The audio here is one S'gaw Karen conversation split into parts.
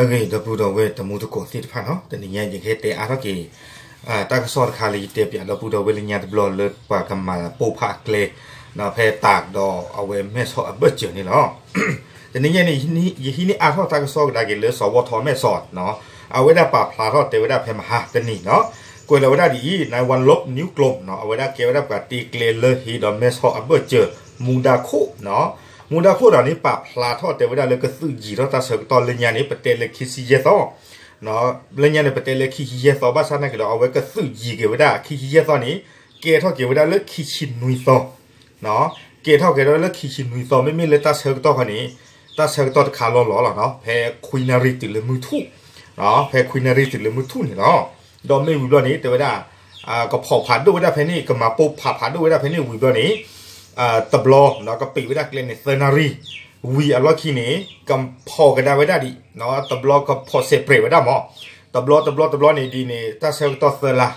အဂ့ၢ် ဒီပုၢ်ဒီဝဲၢ်တံၤသကိးသ့ၣ်တဖၣ်နီၤ, တနံၤညါယကဟဲတဲအါထီၣ်က့ၤ တၢ်ကစီၣ်တခါလၢယတဲပၠးဒီပုၢ်ဒီဝဲၢ်လၢညါတဘျီလၢပှၤကမၤပိၢ်ဖးအကျဲ ဖဲတၢ်ဒီးအဝဲမဲၢ်ဆီးအဘၢၣ်စၢၤန့ၣ်လီၤ. တနံၤညါန့ၣ် ယဟံးန့ၢ်အါထီၣ်တၢ်ကစီၣ်ကဒါက့ၤလၢစီၤဝီထီမဲၢ်ဆီး, အဝဲဒၣ်ပာ်ဖျါထီၣ်တဲဝဲဒၣ်ဖဲမဟါတနံၤနီၤ, ကွဲးလီၤဝဲဒၣ်ဒ်အံၤ နၢဝါလိး နယူးကျိမ် အဝဲဒၣ်ကဲဝဲဒၣ်ပှၤတ့ကျဲလၢဟ့ဒီးမဲၢ်ဆီးအဘၢၣ်စၢၤ မူဒါခိၣ် မူဒါခိၣ်ဒီးန့ၣ် ပာ်ဖျါထီၣ်တဲဝဲဒၣ်လၢကသုးယံၤထီၣ်တၢ်ဆၢကတီၢ်လၢညါန့ၣ် ပတဲလၢခံဆံယဲၢ်သီ, လၢညါန့ၣ် ပတဲလၢခံဆံယဲၢ်သီ ဘၣ်ဆၣ်သနာ်က့ဒီး အဝဲကသုးယံၤက့ၤဝဲဒၣ်ခံဆံယဲၢ်သီန့ၣ် ကဲထီၣ်က့ၤဝဲဒၣ်လၢခံဆံနွံသီ, ကဲထီၣ်က့ၤဝဲဒၣ်လၢခံဆံနွံသီ မ့မ့ၢ်လၢတၢ်ဆၢကတီၢ်ခီန့ၣ် တၢ်ဆၢကတီၢ်တခါလီၤလီၤလီၤနီၤ, ဖဲခွံနၣ်ရံၣ်တုၤလၢမုၢ်ထူၣ်, ဖဲခွံနၣ်ရံၣ်တုၤလၢမုၢ်ထူၣ်န့ၣ်လီၤ. ဒီးမ့ၢ်ဝံၤဘျီန့ၣ် တဲဝဲဒၣ် ကဖီၣ်ဖးဒိၣ်ဝဲဒၣ်ဖဲန့ၣ် ကမၤပိၢ်ဖးဖးဒိၣ်ဝဲဒၣ်ဖဲန့ၣ်ဝံၤဘျီန့ၣ် တဘျီ ကပံာ်ဝဲဒၣ်ကျဲန့ၣ်သၢနၣ်ရံၣ်, ဝံၤအလီၢ်ခံန့ၣ် ကဖီၣ်ကဒါဝဲဒၣ်ဒံး, တဘျီကဖီၣ်စဲးပြဲးဝဲဒၣ်မး, တဘျီတဘျီတဘျီန့ၣ်ဒ်န့ၣ် တၢ်ဆၢကတီၢ်သၢလါ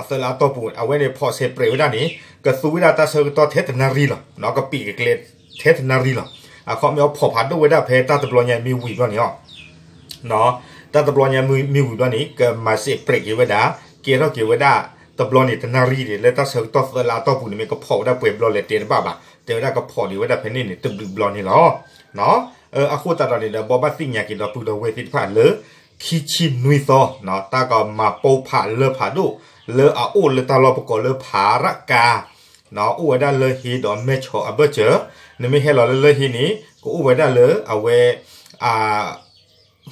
သၢလါအတီၢ်ပူၤ အဝဲန့ၣ်ဖီၣ်စဲးပြဲးဝဲဒၣ်န့ၣ် ကသူဝဲဒၣ်တၢ်ဆၢကတီၢ်ထဲတနၣ်ရံၣ်လီၤ, ကပံာ်ကကျဲထဲတနၣ်ရံၣ်လီၤ. အခီပညီဖီၣ်ဖးဒိၣ်ဝဲဒၣ်ဖဲတၢ်တဘျီညါမ့ၢ်ဝံၤဘျီန့ၣ်လီၤ. တၢ်တဘျီညါမ့ၢ်ဝံၤဘျီန့ၣ် ကမၤစဲးပြဲးက့ၤဝဲဒၣ် ကဲထီၣ်က့ၤဝဲဒၣ် တဘျီန့ၣ်တနၣ်ရံၣ်န့ၣ် လၢတၢ်ဆၢကတီၢ်သၢလါအတီၢ်ပူၤန့ၣ် မ့ၢ်ကဖီၣ်ဝဲဒၣ်ပှဲၤဘျီလဲၣ်တဲတဘၣ်ဘၣ်, တဲဝဲဒၣ်ကဖီၣ်ဒံးဝဲဒၣ်ဖဲန့ၣ်န့ၣ် တဘျုးဘျီန့ၣ်လီၤ. အဃိသတးဒီးန့ၣ်ဒီး ဘိးဘၣ်သ့ၣ်ညါက့ၤဒီပုၢ်ဒီဝဲၢ်သ့ၣ်တဖၣ်လၢ ခံဆံနွံသီ တၢ်ကမၤပိၢ်ဖးလၢဖးဒိၣ် လၢအအိၣ်လၢတၢ်လီၢ်ပကိးလၢဖးရၣ်ကါ အိၣ်ဝဲဒၣ်လၢဟ့ဒီးမဲၢ်ဆီးအဘၢၣ်စၢၤ, နမ့ၢ်ဟဲလီၤလၢလၢဟ့န့ၣ် ကအိၣ်ဝဲဒၣ်လၢအဝဲ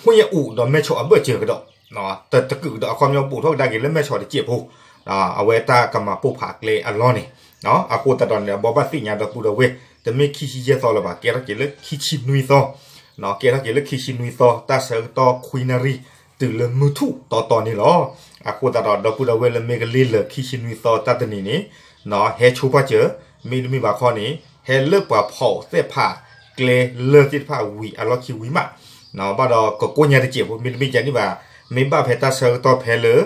ဟူၣ်ညၣ်အူးဒီးမဲၢ်ဆီးအဘၢၣ်စၢၤကဒီး, တကုာ်ကဒီး အခီပညီဘူးထီၣ်ကဒါက့ၤလၢမဲၢ်ဆီးတစဲးဖိ, အဝဲတၢ်ကမၤပိၢ်ဖးအကျဲအလီၢ်န့ၣ်, အဃိသတးဒီးန့ၣ် ဘိးဘၣ်သ့ၣ်ညါဒီပုၢ်ဒီဝဲၢ် တမ့ၢ်ခံဆံယဲၢ်သီလၢၤဘၣ် ကဲထီၣ်က့ၤလၢခံဆံနွံသီ, ကဲထီၣ်က့ၤလၢခံဆံနွံသီ တၢ်ဆၢကတီၢ်ခွံနၣ်ရံၣ် တုၤလၢမုၢ်ထူၣ်တီတီန့ၣ်လီၤ. အဃိသတးဒီး ဒီပုၢ်ဒီဝဲၢ်လၢမ့ၢ်ကလ့လၢာ်ခံဆံနွံသီတၢ်တနံၤန့ၣ် ဟဲဆိဖၣ်စၢၤ, မ့တမ့ၢ်ဘၣ်ခီန့ၣ် ဟဲလၢပှၤဖီၣ်သဲးဖးကျဲလၢာ်သ့ၣ်တဖၣ်ဝံၤအလီၢ်ခံဝံၤမး, ဘၣ်ဒီးကကိးညါတစဲးဖိ မ့တမ့ၢ်ယၤန့ၣ်ဘၣ်, မ့ၢ်ဘၣ်ဖဲတၢ်ဆၢကတီၢ်ဖဲလၢ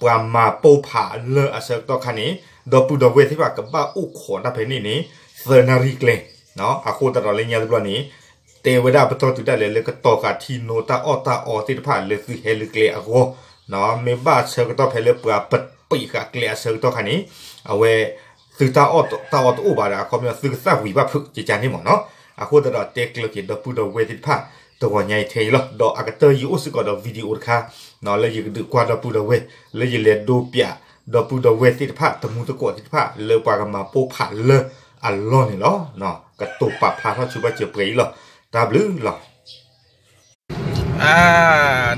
ပှၤမၤပိၢ်ဖးလၢာ်အဆၢကတီၢ်ခါန့ၣ် ဒီပုၢ်ဒီဝဲၢ်သ့ၣ်တဖၣ်ကဘၣ်အိၣ်ခိးတၢ်ဖဲန့ၣ်န့ၣ် သၢနၣ်ရံၣ်ကျဲ, အဃိသတးဒီးလၢညါတဘျီန့ၣ် တဲဝဲဒၣ်ပတီၢ်တုၤဒၣ်လဲာ်လၢကတီၤဃာ်ထံနိတၢ်အီၣ်တၢ်အီသ့ၣ်တဖၣ်လၢသုဟဲလၢကျဲအဂီၢ်, မ့ၢ်ဘၣ်ဆၢကတီၢ်ဖဲလၢပှၤပပံးဃာ်ကျဲအဆၢကတီၢ်ခါန့ၣ် အဝဲ သုတၢ်အီၣ်တၢ်အီတအိၣ်ဘၣ်ဒီး အခီပညီသုကသၣ်ဝံၤဘၣ်ဖုးကကန့ၣ်မ့ၢ်နီၤ, အဃိသတးဒီးတဲကျၢၤက့ၤဒီပုၢ်ဒီဝဲၢ်သ့ၣ်တဖၣ် တဂီၤညါအံၤထဲအံၤလီၤ. ဒီးအကတၢၢ်ယအိၣ်စ့ၢ်ကီးဒီး video တခါ လၢယကဒုးကွၢ်ဒီပုၢ်ဒီဝဲၢ် လၢယလဲၤဒိပၠး ဒီပုၢ်ဒီဝဲၢ်သ့ၣ်တဖၣ် တံၤသကိးသ့ၣ်တဖၣ် လၢပှၤကမၤပိၢ်ဖးလၢာ်အလီၢ်န့ၣ်လီၤ. ကတိၤပာ်ဖျါထီၣ်ဆိပာ်စၢၤပှဲၤအံၤလီၤ. တၢ်ဘျုးလီၤ.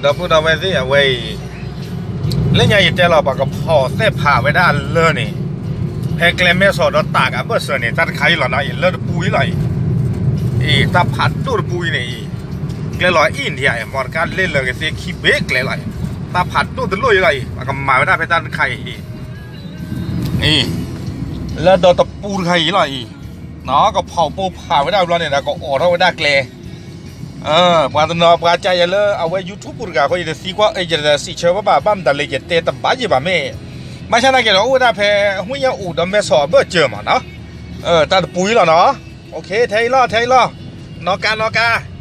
ဒီပုၢ်ဒီဝဲၢ်သ့ၣ်အဝဲအံၤ လၢညါယတဲလီၤ ပှၤကဖီၣ်သဲးဖးဝဲဒၣ်အလၢာ်န့ၣ် ဖဲကျဲမဲၢ်ဆီးဒီးတၢ်ကအဘၢၣ်စၢၤန့ၣ် တၢ်တခါအံၤလီၤနီၤ အံၤလၢတပူၤအံၤလီၤအံၤ, အံၤ တၢ်ဖးဒိၣ်တပူၤအံၤန့ၣ်အံၤ ကျဲလီၤ India အံၤ မီတကါလဲလၢာ်ကသ့ခံဘ့ၣ်ကျဲလီၤအံၤ, တၢ်ဖးဒိၣ်တလိၣ်အံၤလီၤအံၤ ပှၤကမၤဝဲဒၣ်ဖဲတၢ်တခါအံၤအံၤ အံၤ လၢဒီးတပူၤတခါအံၤလီၤအံၤ, ကဖီၣ်ပိၢ်ဖးဝဲဒၣ်ဘျီန့ၣ်ဒီး ကအိးထီၣ်ဝဲဒၣ်ကျဲ ပှၤတနီၤပှၤကယဲလၢအဝဲ YouTube ပူၤတဂၤဃီ ယတသံကွၢ် ယတစံးဆၢဘၣ်ဘၣ် ဘၣ်မတၤလဲၣ် ယတဲတဘၣ်ယံၤဘၣ်မ့ၢ်, ဘၣ်ဆၣ်သနာ်က့ဒီး အိၣ်ဝဲဒၣ်ဖဲ ဟူၣ်ညၣ်အူးဒီးမဲၢ်ဆီးအဘၢၣ်စၢၤမးနီၤ, တၢ်တပူၤအံၤလီၤနီၤ, ထဲအံၤလီၤ ထဲအံၤလီၤ, နီၢ်ကါ နီၢ်ကါ